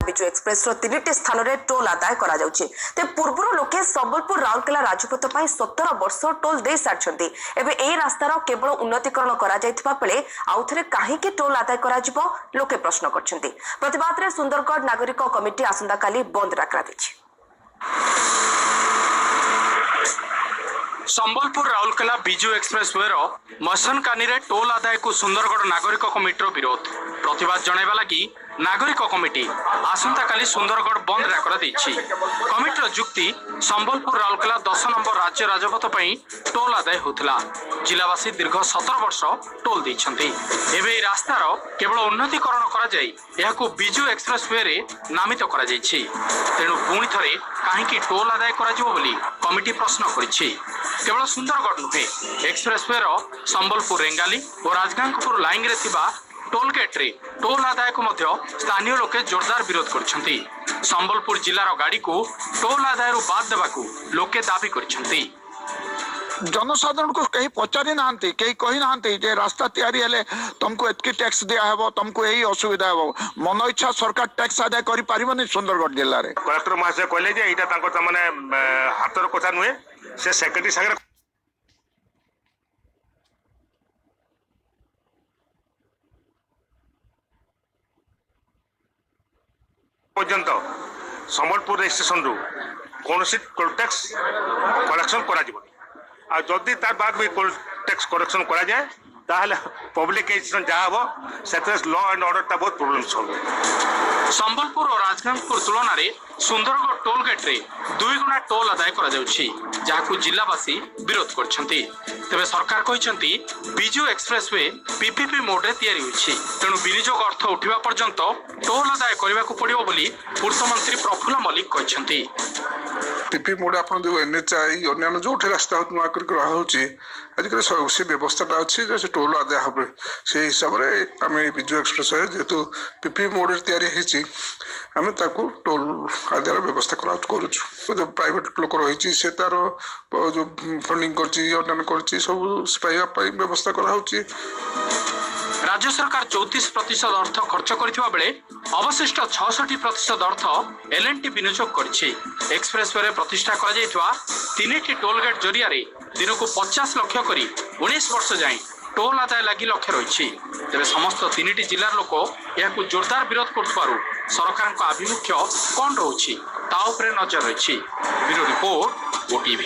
ବିଜୁ ଏକ୍ସପ୍ରେସର 3ଟି ସ୍ଥାନରେ ଟୋଲ୍ ଆଦାୟ କରାଯାଉଛି। ତେବେ ପୂର୍ବରୁ ଲୋକେ ସମ୍ବଲପୁର ରାଉରକେଲା ରାଜପଥ ପାଇଁ 17 ବର୍ଷ ଟୋଲ୍ ଦେଇ ସାରିଛନ୍ତି। ଏବେ ଏହି ରାସ୍ତାର କେବଳ ଉନ୍ନତିକରଣ କରାଯାଇଥିବା ବେଳେ ଆଉଥରେ କାହିଁକି ଟୋଲ୍ ଆଦାୟ କରାଯିବ, ଲୋକେ ପ୍ରଶ୍ନ କରିଛନ୍ତି। ପ୍ରତିବାଦରେ ସୁନ୍ଦରଗଡ଼ ନାଗରିକ କମିଟି ଆସନ୍ତାକାଲି ବନ୍ଦ ଡାକରା ଦେଇଛି। ସମ୍ବଲପୁର ରାଉରକେଲା ବିଜୁ ଏକ୍ସପ୍ରେସ ୱେର ମସନକାନିରେ ଟୋଲ୍ ଆଦାୟକୁ ସୁନ୍ଦରଗଡ଼ ନାଗରିକ କମିଟିର ବିରୋଧ। ପ୍ରତିବାଦ ଜଣାଇବା ଲାଗି ନାଗରିକ କମିଟି ଆସନ୍ତାକାଲି ସୁନ୍ଦରଗଡ଼ ବନ୍ଦ ଡାକରା ଦେଇଛି। କମିଟିର ଯୁକ୍ତି, ସମ୍ବଲପୁର ରାଉରକେଲା 10 ନମ୍ବର ରାଜ୍ୟ ରାଜପଥ ପାଇଁ ଟୋଲ୍ ଆଦାୟ ହେଉଥିଲା। ଜିଲ୍ଲାବାସୀ ଦୀର୍ଘ 17 ବର୍ଷ ଟୋଲ୍ ଦେଇଛନ୍ତି। ଏବେ ଏହି ରାସ୍ତାର କେବଳ ଉନ୍ନତିକରଣ କରାଯାଇ ଏହାକୁ ବିଜୁ ଏକ୍ସପ୍ରେସ ୱେରେ ନାମିତ କରାଯାଇଛି। ତେଣୁ ପୁଣି ଥରେ କାହିଁକି ଟୋଲ୍ ଆଦାୟ କରାଯିବ ବୋଲି କମିଟି ପ୍ରଶ୍ନ କରିଛି। କେବଳ ସୁନ୍ଦରଗଡ଼ ନୁହେଁ, ଏକ୍ସପ୍ରେସ ୱେର ସମ୍ବଲପୁର ରେଙ୍ଗାଲି ଓ ରାଜଗାଙ୍ଗପୁର ଲାଇନରେ ଥିବା ଟୋଲଗେଟ୍ରେ ଟୋଲ୍ ଆଦାୟକୁ ମଧ୍ୟ ସ୍ଥାନୀୟ ଲୋକେ ଜୋରଦାର ବିରୋଧ କରିଛନ୍ତି। ସମ୍ବଲପୁର ଜିଲ୍ଲାର ଗାଡ଼ିକୁ ଟୋଲ୍ ଆଦାୟରୁ ବାଦ୍ ଦେବାକୁ ଲୋକେ ଦାବି କରିଛନ୍ତି। ଜନସାଧାରଣଙ୍କୁ କେହି ପଚାରି ନାହାନ୍ତି, କେହି କହିନାହାନ୍ତି ଯେ ରାସ୍ତା ତିଆରି ହେଲେ ତମକୁ ଏତିକି ଟ୍ୟାକ୍ସ ଦିଆହେବ, ତମକୁ ଏଇ ଅସୁବିଧା ହେବ। ମନ ଇଚ୍ଛା ସରକାର ଟ୍ୟାକ୍ସ ଆଦାୟ କରିପାରିବନି ସୁନ୍ଦରଗଡ଼ ଜିଲ୍ଲାରେ। କଲେକ୍ଟର ମହାଶୟ କହିଲେ ଯେ ଏଇଟା ତାଙ୍କର ତାମାନେ ହାତର କଥା ନୁହେଁ, ସେ ସେକ୍ରେଟାରୀ ସାଙ୍ଗରେ ପର୍ଯ୍ୟନ୍ତ ସମ୍ବଲପୁର ଷ୍ଟେସନରୁ କୌଣସି ଟୋଲ୍ ଟ୍ୟାକ୍ସ କଲେକ୍ସନ କରାଯିବନି। ଆଉ ଯଦି ତାର ବାଦ ବି ଟୋଲ୍ ଟ୍ୟାକ୍ସ କଲେକ୍ସନ କରାଯାଏ, ତାହେଲେ ପବ୍ଲିକ ଯାହା ହବ ସେଥିରେ ଲ ଆଣ୍ଡ ଅର୍ଡରଟା ବହୁତ ପ୍ରୋବ୍ଲେମ୍ ସଲ୍ଭ ହେବ। ସମ୍ବଲପୁର ଓ ରାଜଗାଙ୍ଗପୁର ତୁଳନାରେ ସୁନ୍ଦରଗଡ଼ ଟୋଲଗେଟ୍ରେ 2 ଗୁଣା ଟୋଲ୍ ଆଦାୟ କରାଯାଉଛି, ଯାହାକୁ ଜିଲ୍ଲାବାସୀ ବିରୋଧ କରିଛନ୍ତି। ତେବେ ସରକାର କହିଛନ୍ତି, ବିଜୁ ଏକ୍ସପ୍ରେସ ୱେ ପିପିପି ମୋଡରେ ତିଆରି ହୋଇଛି, ତେଣୁ ବିନିଯୋଗ ଅର୍ଥ ଉଠିବା ପର୍ଯ୍ୟନ୍ତ ଟୋଲ୍ ଆଦାୟ କରିବାକୁ ପଡ଼ିବ ବୋଲି ପୂର୍ତ୍ତମନ୍ତ୍ରୀ ପ୍ରଫୁଲ୍ଲ ମଲ୍ଲିକ କହିଛନ୍ତି। ପିପି ମୋଡ ଆପଣ ଯେଉଁ ଏନ୍ ଏଚ୍ I ଅନ୍ୟାନ୍ୟ ଯେଉଁଠି ରାସ୍ତା ନୂଆ କରି କରାହେଉଛି, ଆଜିକାଲି ସେ ବ୍ୟବସ୍ଥାଟା ଅଛି ଯେ ସେ ଟୋଲ୍ ଆଦାୟ ହେବ। ସେଇ ହିସାବରେ ଆମେ ବିଜୁ ଏକ୍ସପ୍ରେସ we ଯେହେତୁ ପିପି ମୋଡରେ ତିଆରି ହେଇଛି, ଆମେ ତାକୁ ଟୋଲ୍ ଆଦାୟର ବ୍ୟବସ୍ଥା କରୁଛୁ। ଯେଉଁ ପ୍ରାଇଭେଟ ଲୋକ ରହିଛି, ସେ ତାର ଯେଉଁ ଫଣ୍ଡିଂ କରିଛି, ଅନ୍ୟାନ୍ୟ କରିଛି, ସବୁ ପାଇବା ପାଇଁ ବ୍ୟବସ୍ଥା କରାହେଉଛି। ରାଜ୍ୟ ସରକାର 34% ଅର୍ଥ ଖର୍ଚ୍ଚ କରିଥିବା ବେଳେ ଅବଶିଷ୍ଟ 66% ଅର୍ଥ ଏଲ୍ଏନ୍ଟି ବିନିଯୋଗ କରିଛି। ଏକ୍ସପ୍ରେସୱେରେ ପ୍ରତିଷ୍ଠା କରାଯାଇଥିବା 3ଟି ଟୋଲଗେଟ୍ ଜରିଆରେ ଦିନକୁ 50 ଲକ୍ଷ କରି 19 ବର୍ଷ ଯାଏଁ ଟୋଲ୍ ଆଦାୟ ଲାଗି ଲକ୍ଷ୍ୟ ରହିଛି। ତେବେ ସମସ୍ତ 3ଟି ଜିଲ୍ଲାର ଲୋକ ଏହାକୁ ଜୋରଦାର ବିରୋଧ କରୁଥିବାରୁ ସରକାରଙ୍କ ଆଭିମୁଖ୍ୟ କ'ଣ ରହୁଛି ତା ଉପରେ ନଜର ରହିଛି। Bureau report, OTV.